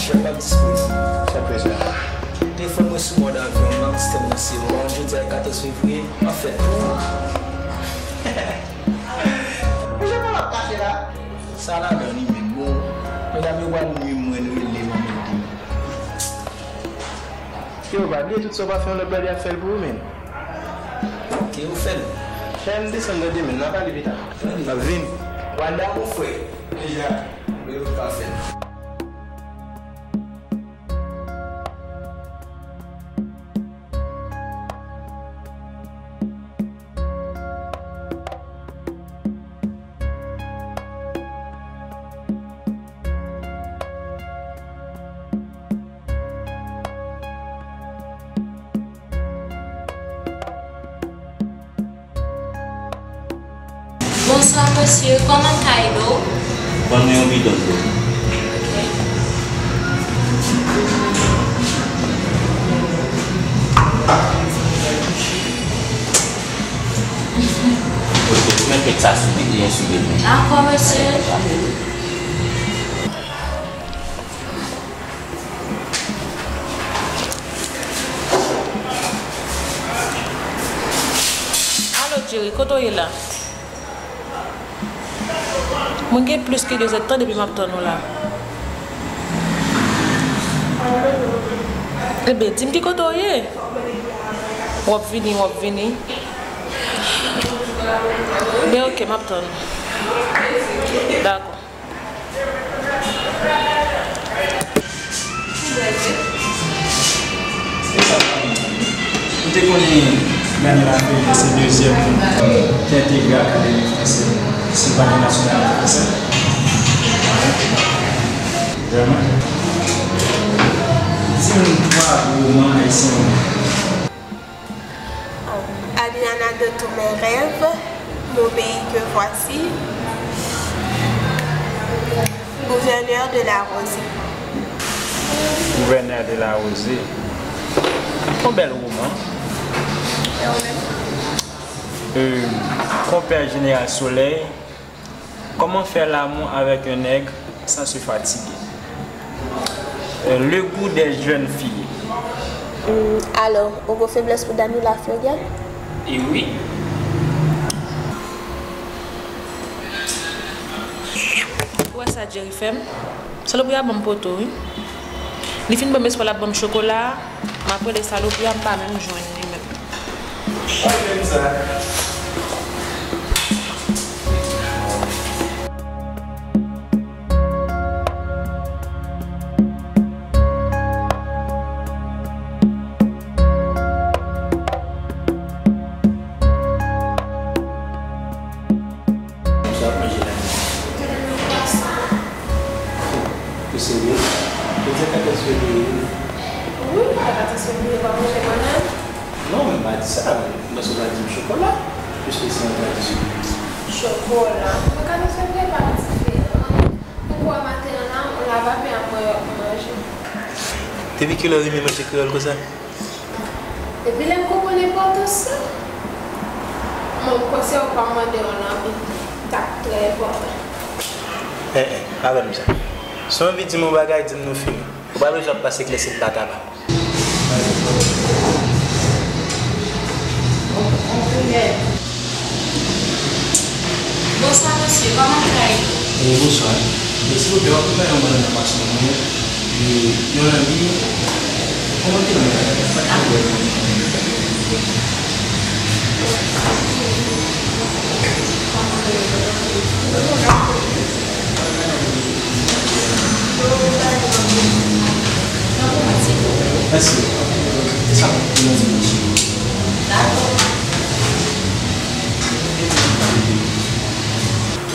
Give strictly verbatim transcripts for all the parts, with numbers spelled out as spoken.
Chèf, m ap disponib. Sa fè sa. Telefòn mwen sou mòd avyon, m ap di tèm nan se mòn, jodi a katòz fevriye, m ap fèt pou ou. Mesye, pa m ap kache la. Sa ladan li menm, bon, medam yo pral nwi mwen, rele m an menm tan. Yo, pa bliye tout sa w pa fè yon lòt brother ap fè l pou ou, menm. Ok, ou fè l. Fè m desann nan demen, n a pale pita. N ap vin. Wanda, mon frè. Deja, men ou pa fè l. Bonswa mesye, kòman m ka ede w? Ban mwen yon bidon dlo. Ok. Ok, ou mèt met sa sou bidon, sou bidon. Dakò mesye. Alo Jerry, kote w ye la? Mwen gen plis ke de zèdtan depi m ap tann ou la. Ebyen, di m ki kote w ye. W ap vini, w ap vini. Men ok, m ap tann ou. Dakò. Ou te konnen Daniela Ferrier se dezyèm moun ki entegre Akademi Fransè Sylvanie Nationale Française? Vrèman? Di m twa gwo woman ayisyen ou renmen. Adriana de tous mes rêves, Mon pays que voici, Gouverneur de la Rosée. Gouverneur de la Rosée. Yon bèl woman. Euh, Compère Général Soleil. Comment faire l'amour avec un nègre sans se fatiguer? Euh, le goût des jeunes filles. Hmm, alò, ou gon feblès pou Daniela Ferrier? E wi. Ou wè sa Jerry fè m? Salopri a ban m poto, wi. Li fin ban m espwa l ap ban m chokola, m ap rele salopri a, m pa menm jwenn li menm. Pwoblèm sa. Sa ap manje la. Ou serye? Jodi a katòz fevriye, wi. Wi, jodi a katòz fevriye, w ap manje bannann? Non, men m pa di sa, men m panse w pral di m chokola, piske se yon tradisyon. Chokola? Mwen ka di se vre pa diferan. Ou kwè maten an la, yon lavape ap mwen manje. Depi kilè w renmen manje kreyòl konsa? Depi lè m konprann enpòtans sa, mwen m panse w pa mande yon lanbi t ap trè enpòtan. Eh, eh, pa ban m sa. Si w anvi di m yon bagay, di m nou fini. Ou pa bezwen ap pase klèse m pa taba. Bonswa mesye, kòman w ka ede? Eh, bonswa. Eh, silvouplè, w ap bay yon bannann nan pase mwen? Eh, yon lanbi, kòman te non? Dakò.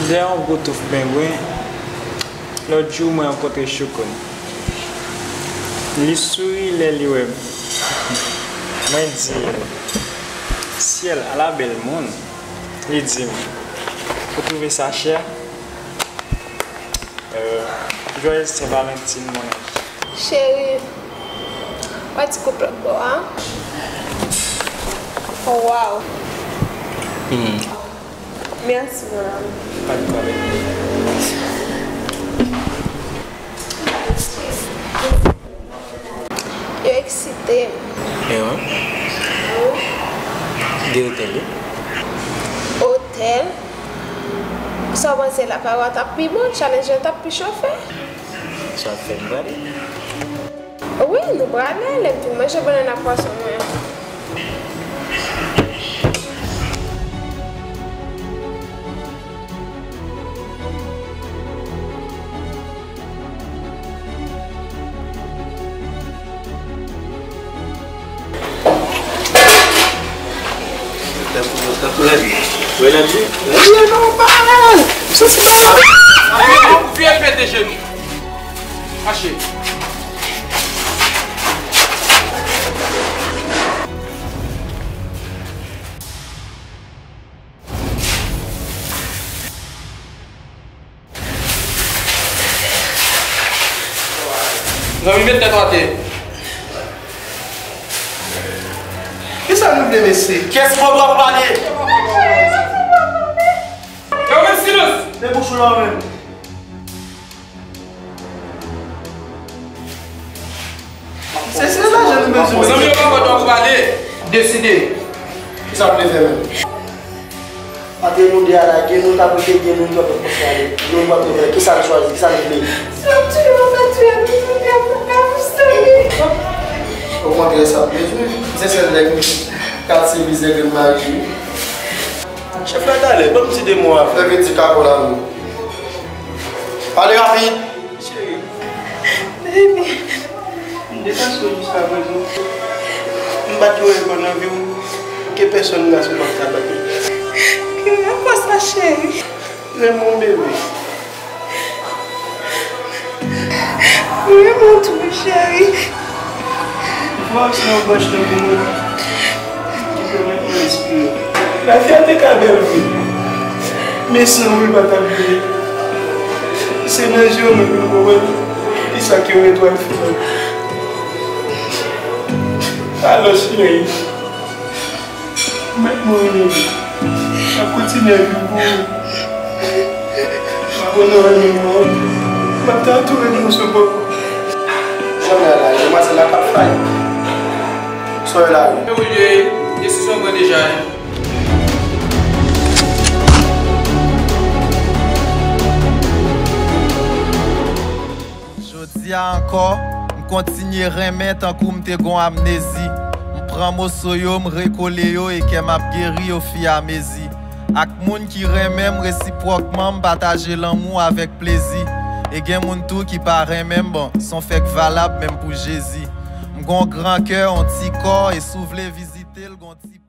Dèyè yon gwo touf pengwen, lòt jou mwen rankontre Choukoun. Li souri lè li wè m. Mwen di l, "Syèl, ala bèl moun." Li di m, "Ou twouve sa chè?" Euh, Joyeux Saint-Valentin, mon ange. Cheri, wè ti koup lòt bò a. Oh, wow. Hmm. Mèsi, mon amour. Pa de pwoblèm. Excuse. Te. E wi. De otèl, wi. Otèl? Sa w panse lakay ou a t ap pi bon? Challenge lan t ap pi chofe? Sa w ap fè m prale? Wi, nou prale, lè m fin manje bannann ak pwason mwen. Tankou, tankou landi. Wè landi? Landi an nòmal. M santi mal. Vye pete jenou. Mache. Zanmi, met tèt w atè. Kisa nou vle, mesye? Kiyès mwen dwa pale? Yo, men silans! Men bouch ou la menm. Se, se lajan nou bezwen. Zanmi yo pa kontan pou pale. Deside. Kisa w vle fè menm? Antre nou de a la, gen nou k ap rete, gen nou k ap konsa ale. Nou pral fè kisa n chwazi, kisa n vle. Si w ap touye m, w ap touye m, m ap touye m, m ap touye m. Okontrè, sa m bezwen. Se sèl nèg m k ap sèvi, se grenn mari. Chèf la talè, ban m ti de mo avè l. Leve ti kakò la non. Pale rapid. Cheri. Baby. M te panse w jiskaprezan. M bat yon rekò nan vi w ke pèsonn gason p ap ka bat li. Ki rekò sa, cheri? Renmen w, bebe. Mwen renmen w tou, cheri. Vwa w se yon branch nan poumon ki pèmèt mwen respire. Lavi a te ka bèl vre, men san ou li pa t ap byen. Se nan je w mwen vin konprann kisa ki yon etwal filan. Alò, cheri, mèt mouri, bebe. M ap kontinye viv pou ou. M ap onorè memwa w. M ap tann tou rete sou bò. Janm la, la, demwazèl la k ap fay. Sòy la, wi. Yo, yo, yo, desizyon pran deja, hein. Jodi a ankò, m kontinye renmen tankou m te gon amnezi. M pran moso yo, m rekole yo e kè m ap geri ofiyamezi. Ak moun ki renmen m resipwòkman, m pataje lanmou avèk plezi. E gen moun tou ki pa renmen m, bon, s on fè k valab menm pou Jezi. M gon gran kè, on ti kò, e si w vle vizite l, gon ti